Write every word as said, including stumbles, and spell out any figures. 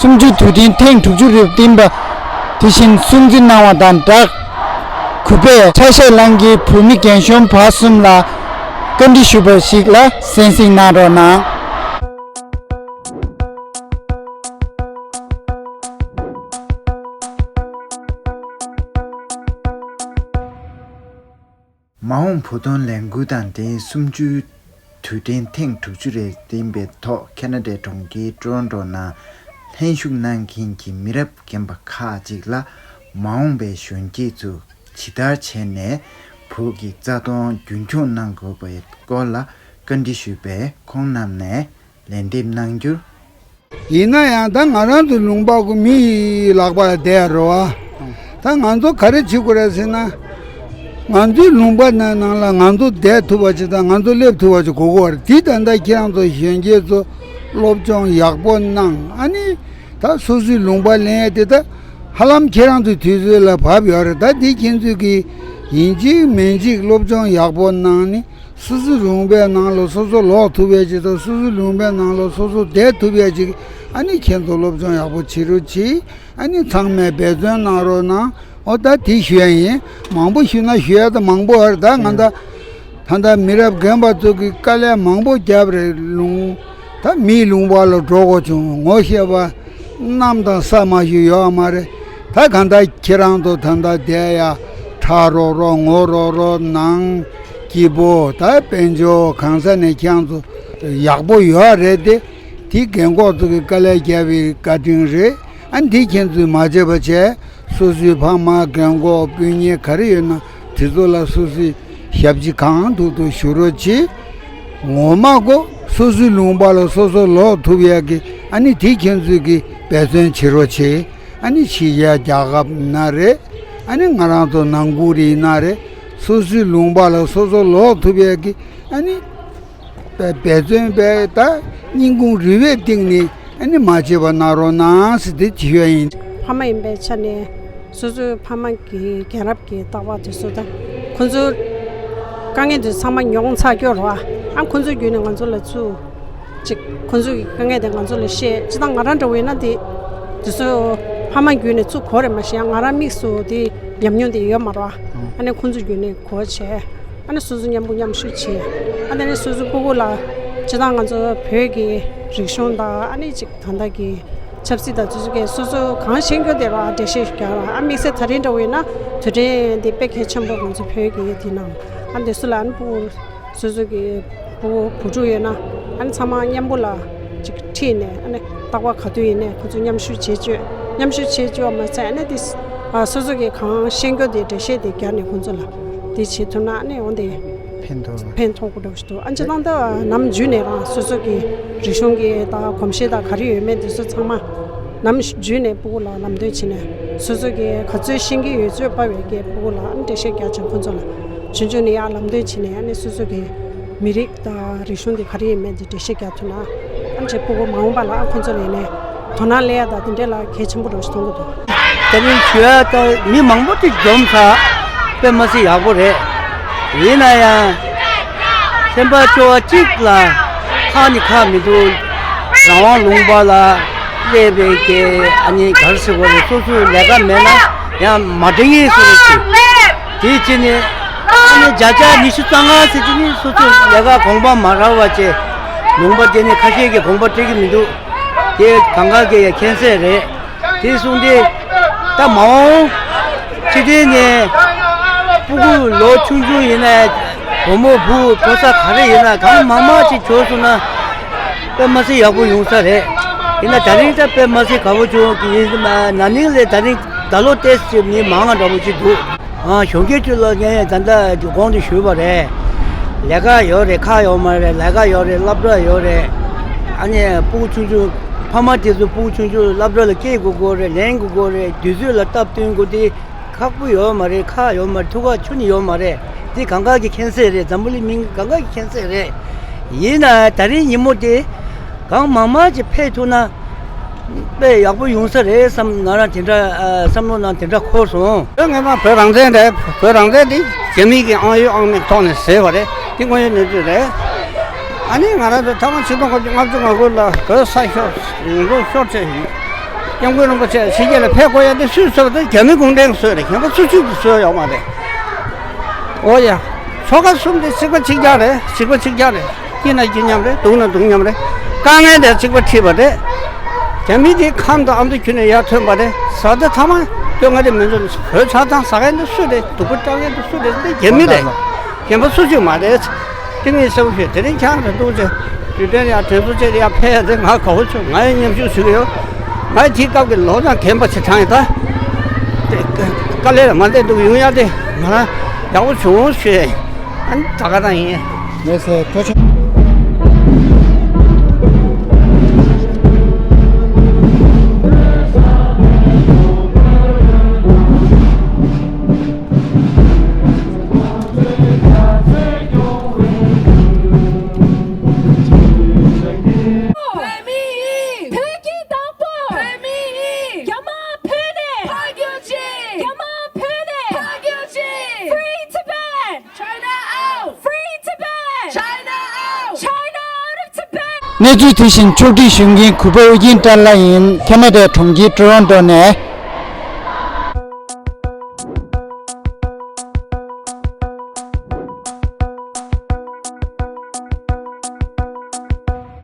གསུམ་བཅུའི་དུས་དྲན་ཐེངས་དྲུག་ཅུ་རེ་བདུན་པ་དེ་བཞིན་སྲུང་བརྩི་གནང་བ་དང་སྦྲགས། གུས་པས་ཆ་ཤས་གླང་གི་བོད་མི་རྒན་གཞོན་བར་གསུམ་ལ་བཀའ་འདྲི་ཞུས་པ་ཞིག་ལ་གསན་གཟིགས་གནང་རོགས་གནང་། མ་འོངས་བོད་དོན་ལས་འགུལ་དང་འབྲེལ་གསུམ་བཅུའི་དུས་དྲན་ཐེངས་དྲུག་ཅུ་རེ་བདུན་པའི་ཐོག་ཁེ་ན་ཌའི་གྲོང་ཁྱེར་ཊོ་རོན་ཊོ་ནང་ལྷན་ཞུགས་གནང་མཁན་གྱི་མི་རབས་རྒན་པ་ཁག་ཅིག་ལ་མ་འོངས་པའི་གཞོན་སྐྱེས་ཚོས་ཇི་ལྟར་བྱས་ནས་བོད་ཀྱི་རྩ་དོན་རྒྱུན་འཁྱོངས་གནང་དགོས་པའི་སྐོར་ལ་བཀའ་འདྲི་ཞུས་པས། ཁོང་རྣམས་ནས་ལན་འདེབས་གནང་རྒྱུར། ཡིན་ན་ཡང་ད་ང་རང་ཚོ་ལུང་པ་གི་མི་ཡི་ལག་པ་ལ་བསྡད་རོ་བ། ད་ང་ཚོ་ག་རེ་བྱེད་དགོས་རེད་ཟེར་ན། ང་ཚོའི་ལུང་པ་ནང་ནང་ལ་ང་ཚོ་བསྡད་ཐུབ་པ་ཅིག་དང་ང་ཚོ་སླེབས་ཐུབ་པ་ཅིག་དགོས་ཀྱི་ཡོད་རེད། དེ་ད་ལྟ་ཁྱེད་རང་ཚོ་གཞོན་སྐྱེས་ཚོ་སློབ་སྦྱོང་ཡག་པོ་གནང་། ཨ་ནི་ད་སོ་སོའི་ལུང་པ་ལེན་ཡ་དེ་ད་ཧ་ལམ་ཁྱེད་རང་ཚོའི་དུས་ཚོད་ལ་བབས་ཡོད་རེད། ད་དེ་ཁྱེད་ཚོས་ཀྱི་ཡིན་གཅིག་མིན་གཅིག་སློབ་སྦྱོང་ཡག་པོ་གནང་ནི། སོ་སོའི་ལུང་པའི་ནང་ལ་སོ་སོ་ལོག་ཐུབ་ཡས་ཅིག་དང་། སོ་སོའི་ལུང་པའི་ནང་ལ་སོ་སོ་བསྡད་ཐུབ་ཡས་ཅིག་ཨ་ནི་ཁྱེད་ཚོ་སློབ་སྦྱོང་ཡག་པོ་བྱེད་རོགས་གྱིས། ཨ་ནི་ཚང་མས་འབད་བརྩོན་གནང་རོགས་གནང་། འོ་ད་དེ་ཞུ་ཡས་ཡིན། མང་པོ་ཞུ་ན་ཞུ་ཡས་ད་མང་པོ་ཡོད་རེད། ད་ང་ད་ད་ལྟ་མི་རབས་རྒན་པ་ཚོ་གིས་དཀའ་ལས་མང་པོ་བརྒྱབ་རེད། ལུང་ད་མིའི་ལུང་པ་ལ་འགྲོ་དགོས་བྱུང་། ངོ་ཤེས་པ་གནམ་དང་ས་མ་ཞིག་ཡོད་མ་རེད། ད་གང་ལྟར་ཁྱེད་རང་ཚོ་ད་ལྟ་བསྡད་ཡ་ཁྲ་རོག་རོག་ངོ་རོག་རོག་ནང་སྐྱིད་པོ། ད་དཔལ་འབྱོར་གང་ས་ནས་ཁྱེད་རང་ཚོ་ཡག་པོ་ཡོད་རེད་དེ། དེ་རྒན་གོག་ཚོ་གི་དཀའ་ལས་བརྒྱབ་པའི་བཀའ་དྲིན་རེད། ཨ་འདི་ཁྱེད་ཚོས་མ་བརྗེད་པ་བྱས། སོ་སོའི་ཕ་མ་རྒན་གོག་སྤུན་ཉེ་ག་རེ་ཡོད་ན་དེ་ཚོ་ལ་སོ་སོའི་ཞབས་ཕྱི་གང་ཐུབ་ཐུབ་ཞུ་རོགས་གྱིས། ངོ་མ་གོ་སོ་སོའི་ལུང་པ་ལ་སོ་སོ་ལོག་ཐུབ་ཡག་གི་ཨ་ནི་དེ་ཁྱེད་ཚོས་ཀྱི་འབད་བརྩོན་བྱེད་རོགས་གྱིས། ཨ་ནི་ཕྱི་རྒྱལ་རྒྱལ་ཁབ་ན་རེད། ཨ་ནི་ང་རང་ཚོ་ནང་ཁུལ་རེད་ན་རེད། སོ་སོའི་ལུང་པ་ལ་སོ་སོ་ལོག་ཐུབ་ཡག་གི་ཨ་ནི་འབད་བརྩོན་པས་ད་སྙིང་ཁུང་རུས་པའི་གཏིང་ནས་ཨ་ནི་མ་བརྗེད་པ་གནང་རོགས་གནང་ཟེར་དེ་ཅི་ཡོད་ཡིན། ཕ་མ་ཡིན་པའི་ཆ་ནས་སོ་སོའི་ཕ་མ་གི་རྒན་རབས་ཀྱི་ལྟ་བ་དེ་ཚོ་དང་ཁོང་ཚོའི་དཀའ་ངལ་དེ་ཚང་མ་མྱོང་ཚར་ཡོད་རེད་བ། ཨ་ཁོང་ཚོའི་བརྒྱུད་ནས་ང་ཚོ་ལ་ཚུར་ཅིག་ཁོང་ཚོའི་དཀའ་ངལ་དེ་ང་ཚོ་ལ་བཤད། ཅི་ད་ང་རང་འདྲ་བོ་ཡིན་ན་དེ་དེ་ཚོ་ཕ་མ་བརྒྱུད་ནས་ཚུར་གོ་རེད། མ་གཞི་ང་རང་དམིགས་སུ་དེ་ཉམས་མྱོང་དེ་ཡོད་མ་རེད་བ། ཨ་ནི་ཁོང་ཚོའི་བརྒྱུད་ནས་གོ་བྱས། ཨ་ནི་སོ་སོ་མཉམ་པོ་མཉམ་ཞུགས་བྱས། ཨ་ནི་སོ་སོ་སྤུ་གུ་ལ་སྤྱིར་བཏང་ང་ཚོ་བོད་ཀྱི་རིག་གཞུང་དང་ཨ་ནི་ཅིག་ད་ལྟ་གི་ཆབ་སྲིད་དང་སོ་སོ་གི་སོ་སོ་གང་ཤེས་རྒྱུ་དེ་ར་འགྲེལ་བཤད་རྒྱག་ར། ཨ་དམིགས་བསལ་ད་རིང་འདྲ་བོ་ཡིན་ན་དུས་དྲན་འདི་དཔེ་གལ་ཆེན་པོ་ང་ཚོ་བོད་ཀྱི་དེ་ནང་ཨ་འདི་སུ་ལ་ཨ་ནི་སྤུ་གུ་སོ་སོ་གི་བུ་བུ་ཕྲུག་ཡོད་ན་ཨ་ནི་ཚང་མ་མཉམ་པོ་ལ་ཅིག་ཁྲིད་ནས་ཨ་ནི་རྟག་པར་ག་དུས་ཡིན་ནའི་ཁོ་ཚོ་མཉམ་ཞུགས་བྱེད་བཅུག་མཉམ་ཞུགས་བྱེད་བཅུག་པ་མ་ཚད་ཨ་ནི་དེ་ཨ་སོ་སོ་གི་གང་ཤེས་རྒྱུ་དེ་འགྲེལ་བཤད་དེ་རྒྱག་ནས་ཁོ་ཚོ་ལ་དེ་བྱེད་ཐུབ་ན་ཨ་ནི་འོན་ཏེ་ཕན་ཐོགས་ཕན་ཐོགས་པོ་འདྲ་བོ་ཞིག་འདུག་ཨ་ཅེ་ཏང་ད་ནམ་རྒྱུན་ནས་རང་སོ་སོ་གི་རིག་གཞུང་གི་ད་གོམས་གཤིས་ད་ག་རེ་ཡོད་མེད་དེ་ཚོ་ཚང་མ་ནམ་རྒྱུན་ནས་སྤུ་གུ་ལ་ལམ་སྟོན་བྱེད་ནས་སོ་སོ་གི་ག་ཚོད་ཤེས་ཀྱི་ཡོད་ཚོད་པ་བའི་གི་སྤུ་གུ་ལ་ཨ་ནི་འགྲེལ་བཤད་རྒྱག་ཅིང་ཁོ་ཚོ་ལ་ཆུང་ཆུང་ནས་ཡང་ལམ་སྟོན་བྱེད་ནས་ཨ་ནི་སོ་སོ་གི་མི་རིགས་ད་རིག་གཞུང་འདི་ག་རེ་ཡིན་མིན་འདི་འགྲེལ་བཤད་རྒྱག་ཐུབ་ན་ཨ་ནི་ཅིག་སྤུ་གུ་མ་འོངས་པ་ལ་ཨ་ཁོ་ཚོ་ལ་ཡིན་ནའི་དོ་སྣང་སླེབས་ཡ་ད་འདི་འདྲས་ལ་གལ་ཆེན་པོ་འདྲ་ཞིག་མཐོང་གི་འདུག་དེ་རིང་ཞུ་ཡ་ད་མི་མང་པོ་ཅིག་འཛོམས་ཚར། དཔེ་མ་སྲིད་ཡག་པོ་རེད། ཡིན་ན་ཡང་སེམས་པ་སྐྱོ་བ་གཅིག་ལ་ཁག་ནི་ཁག་མི་འདུག་རང་དབང་ལུང་པ་ལ་སླེབས་པའི་གི་ཨ་ནི་ག་རེ་ཟེར་དགོས་རེད། སོ་སོའི་ལས་ཀ་མེད་ན་ཡང་མ་འགྲིག་ངེས་སུ་རེད་ཅིག་དེའི་ཕྱི་ནས་ཨ་ནི་བརྒྱ་ཆ་ཉི་ཤུ་རྩ་ལྔ་ཟེར་གྱི་ནི་སོ་སོའི་ལས་ཀ་གོང་འཕེལ་མ་རག་པ་བྱས། ལུང་པ་དེ་ནི་ཁ་ཤས་ཀྱིས་གོང་འཕེལ་སྤྲད་ཀྱི་མི་འདུག་དེ་གང་ག་གིས་མཁྱེན་གསལ་རེད། དེ་གསུངས་ཏེ་ད་མ་འོངས་ཕྱི་དྲིལ་ནས་སྤུ་གུ་ལོ་ཆུང་ཆུང་ཡིན་ན་བུ་མོ་བུ་ཕོ་གསར་ག་རེ་ཡིན་ན་གང་མང་མང་ཅིག་བྱོས་སོང་ན་དཔེ་མ་སྲིད་ཡག་པོ་ཡོང་ས་རེད། ཡིན་ན་ད་རིང་ད་དཔེ་མ་སྲིད་དགའ་པོ་བྱུང་གི་ཡིན། ན་ནིང་ལས་ད་རིང་ད་ལོ་ཏོག་ཙམ་མི་མང་བ་འདྲ་པོ་ཅིག་འདུག་ཨ་གཞོན་སྐྱེས་ཚོ་ལ་ངས་ད་ལྟ་གོང་དུ་ཞུས་པ་རེད། ལས་ཀ་ཡོད་རེད། ཁག་ཡོད་མ་རེད། ལས་ཀ་ཡོད་རེད། སློབ་གྲྭ་ཡོད་རེད། ཨ་ནི་སྤུ་གུ་ཆུང་ཆུང་ཕ་མ་དེ་ཚོ་སྤུ་གུ་ཆུང་ཆུང་སློབ་གྲྭ་ལ་སྐྱེལ་དགོས་དགོས་རེད། ལེན་དགོས་དགོས་རེད། དུས་ཚོད་ལ་སྟབས་བསྟུན་དགོས་དེ་ཁག་པོ་ཡོད་མ་རེད། ཁག་ཡོད་མ་རེད། ཐུགས་ཁག་ཁྱོན་ནས་ཡོད་མ་རེད། དེ་གང་ག་གིས་མཁྱེན་གསལ་རེད། འཛམ་བུ་གླིང་མི་གང་ག་གིས་མཁྱེན་གསལ་རེད། ཡིན་ན་ད་རིང་ཉིན་མོ་དེ་གང་མང་མང་ཅིག་ཕེབས་ཐུབ་ན། དཔེ་ཡག་པོ་ཡོང་ས་རེད་བསམ། ང་རང་དེ་འདྲ་ཨ་བསམ་བློ་ནང་དེ་འདྲ་འཁོར་སོང་། ངས་མ་བོད་རང་བཙན་རེད། བོད་རང་བཙན་དེ་རྒྱ་མི་གི་ཨང་ཡོད་ཨང་མེད་ཐོག་ནས་བཟོས་པ་རེད། དེ་དངོས་ཡོད་གནས་ཚུལ་རེད། ཨ་ནི་ང་རང་ཚོ་ཐའེ་ཝན་ཆིག་སྟོང་དགུ་བརྒྱ་ལྔ་བཅུ་ང་དགུ་ལ་བོད་ས་ཤོར་ཡོངས་རྫོགས་ཤོར་ཚར་ཡོད། སྐྱབས་མགོན་རིན་པོ་ཆེ་ཕྱི་རྒྱལ་ལ་ཕེབས་དགོས་ཡ་དེ་སུས་བཟོས་པ་དེ་རྒྱ་མི་གུང་ཁྲན་གྱིས་བཟོས་རེད། གཞན་པ་སུ་གཅིག་གིས་བཟོས་ཡོད་མ་རེད། འོ་ཡ། ཆོལ་ཁ་གསུམ་དེ་གཅིག་པ་གཅིག་རྐྱང་རེད། གཅིག་པ་གཅིག་རྐྱང་རེད། སྐྱིད་ན་སྐྱིད་མཉམ་རེད། སྡུག་ན་སྡུག་མཉམ་རེད། དཀའ་ངལ་དེ་གཅིག་པ་འཁྲིས་པ་རེད། རྒྱ་མི་དེ་ཁམས་དང་ཨ་མདོ་ཁྱོན་ནས་ཡར་ཐོན་པ་རེད། བཟའ་ཟླ་ཐ་མ་སྐྱོ་ངལ་རེ་མི་འཛོམས། བོད་ཆགས་སྡང་ཟ་མཁན་དེ་སུ་རེད། སྡུག་པོ་སྐྲག་མཁན་དེ་སུ་རེད། དེ་རྒྱ་མི་རེད། གཞན་པ་སུ་གཅིག་མ་རེད། དེ་ངས་གསལ་པོ་ཞུ། དེ་རིང་ཁྱེད་རང་ཚོ་འདུག་ཅེས་དུས་སྟོན་ཡར་དྲན་གསོ་བྱེད་ཡར་ཕེབས་ཡ་དེ་ང་དགའ་པོ་བྱུང་། ང་ཡང་མཉམ་ཞུགས་ཞུ་གི་ཡོད། ང་དེའི་སྐབས་ཀྱི་ལོ་ཙཱ་རྒན་པ་ཆེ་དྲགས་ཡིན། ད་དེ་དཀའ་ལས་ལ་མ་བསྡད་འདུག་ཡོང་ཡ་དེ་ང་རང་ཡག་པོ་བྱུང་ཞུས། ཨ་ནི་ད་ག་རང་ཡིན། ལགས་སོ། ཐུགས་རྗེ་ཆེ། བོད་མི་ཡིས། བོད་ཀྱི་བདག་པོ། བོད་མི་ཡིས། རྒྱ་དམར་བོད་ནས། ཕར་རྒྱུགས་ཤིག་རྒྱ་དམར་བོད་ནས། ཕར་རྒྱུགས་ཤིག Free Tibet! China out! Free Tibet! China out! China out of Tibet! གནས་ཚུལ་དེ་བཞིན་ཕྱོགས་སྒྲིག་ཞུ་མཁན་གུས་པ་ཨོ་རྒྱན་བཀྲ་ལྷ་ཡིན། ཁེ་ན་ཌའི་གྲོང་ཁྱེར་ཊོ་རོན་ཊོ་ནས།